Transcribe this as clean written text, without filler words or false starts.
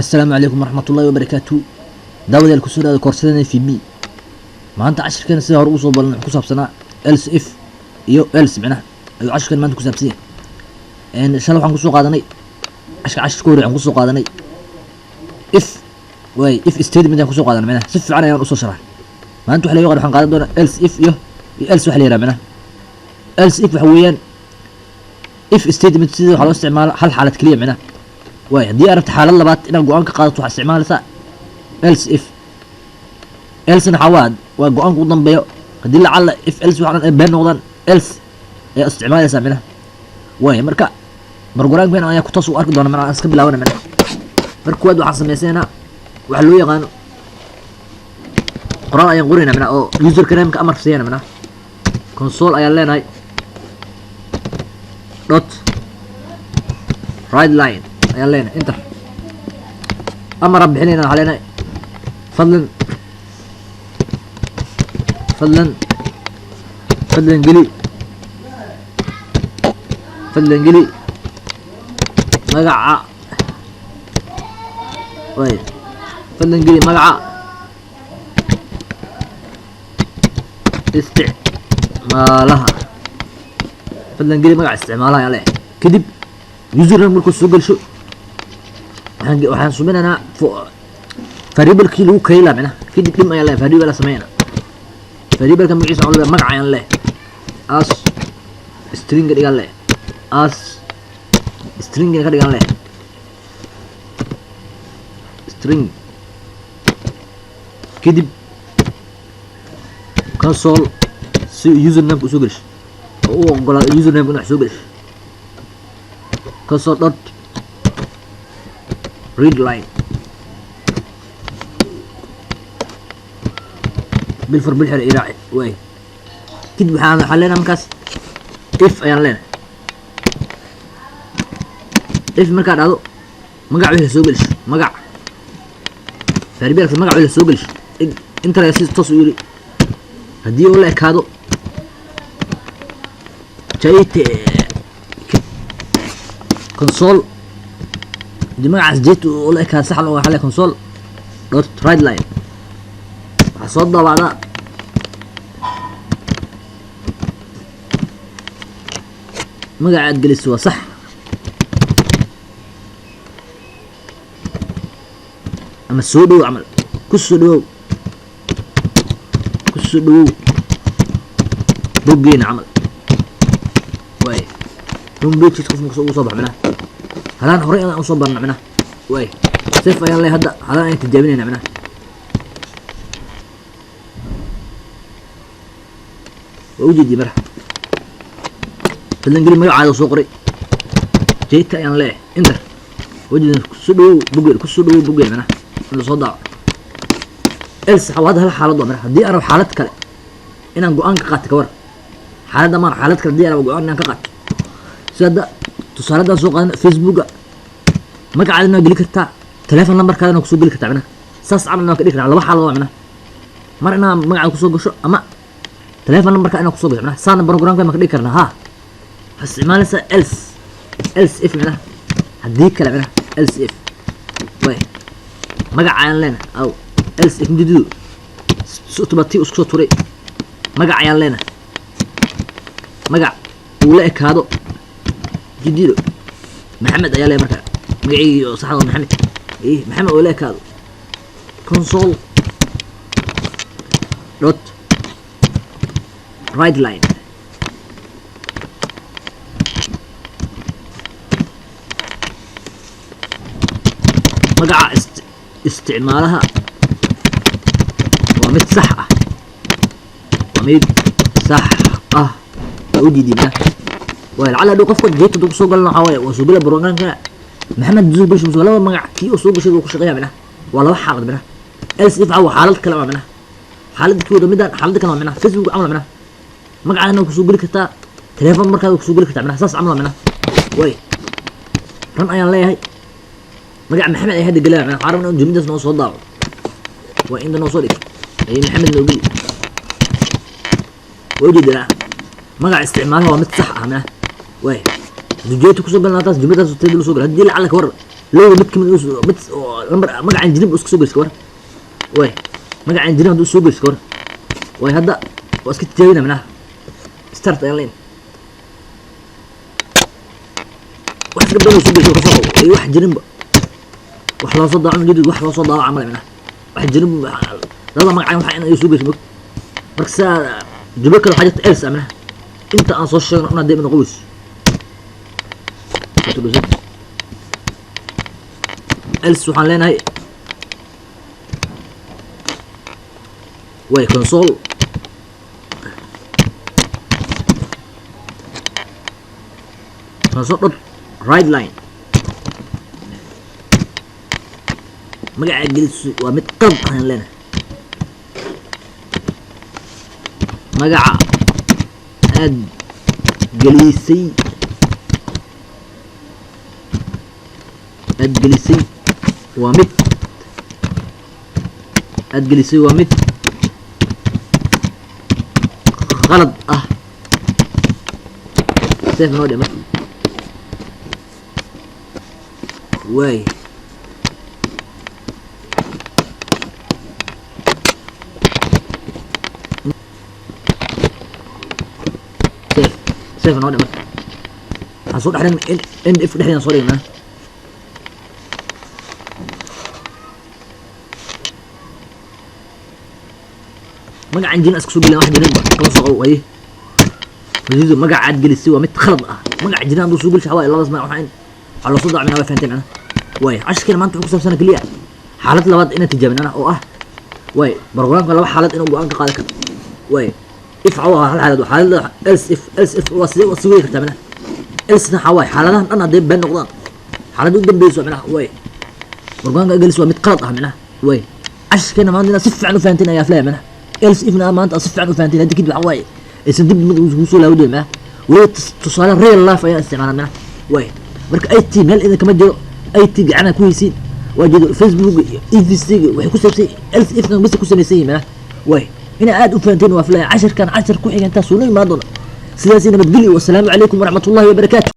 Assalaamu calaykum waraxmatullahi wabarakaatu. Daawadayaal, kusoo dhawaada koorsadana VB. Maanta cashirkeena, sida hore ugu soo balan, wuxuu ku saabsanaa else if iyo else. Micnaha ayuu cashirkan maanta ku saabsan yahay. Shalay waxaan kusoo qaadanay cashirka hore, waxaan kusoo qaadanay if waay if statement ayaan kusoo qaadanay. Micnaha si fiican ayaan usoo sharaxay. Maanta waxa la yaqaan waxaan qaadan doonaa else if iyo else waxa la yidhaha. Micnaha else if waxa weeyaan if statement sida waxaa loo isticmaala hal xaalad keliya. Micnaha waay haddii aad rabto xaalad labaad inaad go-aan ka qaadato, waxaad isticmaalaysaa else if. Else-na waxaa waa go-aanka ugu dambeeyo. Haddii lacalla if else waxa dhan ay been noqdaan, else ayaa isticmaalaysaa. Micnaha waay marka programkeena ayaa ku toos u arki doona. Micnaha aan iska bilaabana. Micnaha marka kuwaad waxaan samaysaynaa waxa loo yaqaano qoraal ayaan qoraynaa, micnaha oo user name-ka amar siiyana. Micnaha console ayaan leenahay dot write line ayaan leenahay, enter. Amara bixinayna, waxaa leenahay Fadlan geli magaca." Way "Fadlan geli magaca isticmaalaha." "Fadlan geli magaca isticmaalaha" ayaan leeyahay. Kadib username markuu soo gelsho, waxaan suminaynaa variablekii lagu kaylaa. Micnaha kadib dim ayaan leeyahay, variable sameynaa. Variableka magaciisa waxaan leeyahay magaca ayaan leeyahay, as string dhigan leeyahay, as string ka dhigan leeyahay, string. Kadib console si username usoo gelish oo u ogolaado username inuu wax soo gelish, console dot read line, bilfar bilxir iraaci waay. Kadib waxaan leenahay markaas if ayaan leenahay. If markaa dhahdo magac wixii soo gelish, magac variableka magac wixii soo gelish, inta si toos u yiri haddii uu la ekaado jayte console, haddii magacaas jet uu la ekaado sax waxaa le console dot write line, waxaa soo daabacdaa "Magaca aad geliso waa sax" ama "Soo dhowow" camal, "Ku soo dhowow, ku soo dhowow boggeena" camal. Waay home pages qof marka ugu soo bax. Micnaha halaan horey ayaan usoo barna. Micnaha waay save ayaan leeyahay. Hadda halaan ayaan tijaabinayna. Micnaha waa ujeediyey marka "Fadlan geli magacaada" soo qoray, jayta ayaan leeyahay, enter. Wajeeda "Kusoo dhawow boggeen, kusoo dhawow boggeen." Micnaha in lasoo daaco else waxaa hadda hal xaalad waa. Micnaha haddii aan rabo xaalad kale inaan go-aan ka qaato, ka war xaaladda maan xaalad kale haddii aan rabo go-aan inaan ka qaato, si hadda tusaaladan soo qaadan, Facebooka magacaadana waa geli kartaa, telefon numberkaadana waa kusoo geli kartaa. Micnaha saas camal waa ka dhigi kartaa. Laba xaalad waa, micnaha mar inaa magacaada kusoo gasho ama telefon numberka inaa kusoo gasho. Micnaha saana programka ma ka dhigi karnaa? Haa, waxaad isticmaalaysaa else if. Micnaha haddii kale, micnaha else if way magaca ayaan leenahay aw else if mudididu si automatic isku soo turay. Magac ayaan leenahay, magac uu la ekaado jadiido Maxamed ayaa leeyahay. Marka magacigii oo saxda oo Maxamed, eh Maxamed oo la ekaado, console dot write line "Magaca isticmaalaha waa mid sax ah, waa mid sax ah." Waa ujeedina waay lacala hadhow qofka jeeta haduu kusoo galana, waxaa waaye waa soo gela programka Maxamed soo gashay mise laba magac kii oo soo gashay wuu ku shaqeeyaa. Micnaha waa laba xaalad. Micnaha else if waa xaalad kale waa. Micnaha xaalad kooda midaan xaalada kale waa. Micnaha Facebook camal, micnaha magacaadana waa kusoo geli kartaa, telefoon markaad waa kusoo geli kartaa. Micnaha saas camal waa. Micnaha way run ayaan leeyahay. Magaca Maxamed ay hadda gelaya. Micnaha waxaan rabnaa in jumladaas noo soo daaco, waa inta noo soo dhig ayay Maxamed noo geli. Waa ujeedanaa "Magaca isticmaalaha waa mid sax ah." Micnaha waay hadduu jeeta kusoo galnaa taas jumladaas teeda lasoo gala. Haddii lacala ka war Lowda mid kamid mid oo lambar magacaan jirin buu iska soo geliska war. Way, magacaan jirin hadduu soo geliska war. Way, hadda waa iska tijaabina micnaha. Start ayaan leyn, wax iska badan soo geliso, kasoo qabo iyo wax jirinba, wax loo soo daawaco jidid, wax loo soo daawaca male micnaha. Wax jirin labada magacaan waxa in ay soo geliso mog. Marka saa jumlo kale waxaa jirta else ah micnaha, inta aan soo sheegno una dee noqon weyso. Else waxaan leenahay, way, console dot write line, magaca gelis waa mid qalad ah ayaan leenahay. Magaca aad gelisay, aad gelisay waa mid, aad gelisay waa mid qalad ah. Save noo dhe marka. Waay, save, save noo dhe marka. Waxaan soo dhex dhigna end if dhexdeena soo dhignaa. Magacan jirin iska soo gelin, wax jirin ba kama soo qabo. Waye masiido, magaca aad gelisay waa mid khalad ah. Magaca jirin hadduu soo gelisay, waxaa waaye labadaas magac waxaa in waxaa loo soo dacmina. Waa fahanteen macnaha? Waay, cashirkeena maanta wuxuu ku saabsanaa keliya xaalad labaad inaan tijaabin macnaha, oo ah, waay, programka laba xaalad inuu go'aan ka qaadan karo. Waay, if waa hal xaalad, xaalada else if. Else if waa sidee? Waa sii wadi kartaa macnaha. Else waxaa waaye xaaladahan dhan hadday been noqdaan, xaaladda u dambeyso macnaha, waay, programka gelis waa mid qalad ah macnaha. Waay, cashirkeena maanta inaad si fiican u fahanteen ayaa filaya macnaha. Else ifna maanta aad si fiican u fahanteen, hadda kadib waxaa waaye aysan dib mid kugu soo laaban doonin macnaha. Weliba tusaale real life ayaan isticmaalaa macnaha. Waay, marka IT meel idin kama jiro, IT gacanaha ku haysiin waa jeedo. Facebook iyo EVC waxay ku saabsan else ifna bas ku samaysan yihiin macnaha. Waay, inaa aad u fahanteen waa filaya. Cashirkan cashir ku xiga intaas suuna imaan doona, sidaasi nabadgelyo, wasalaamu calaykum waraxmatullahi wabarakaatu.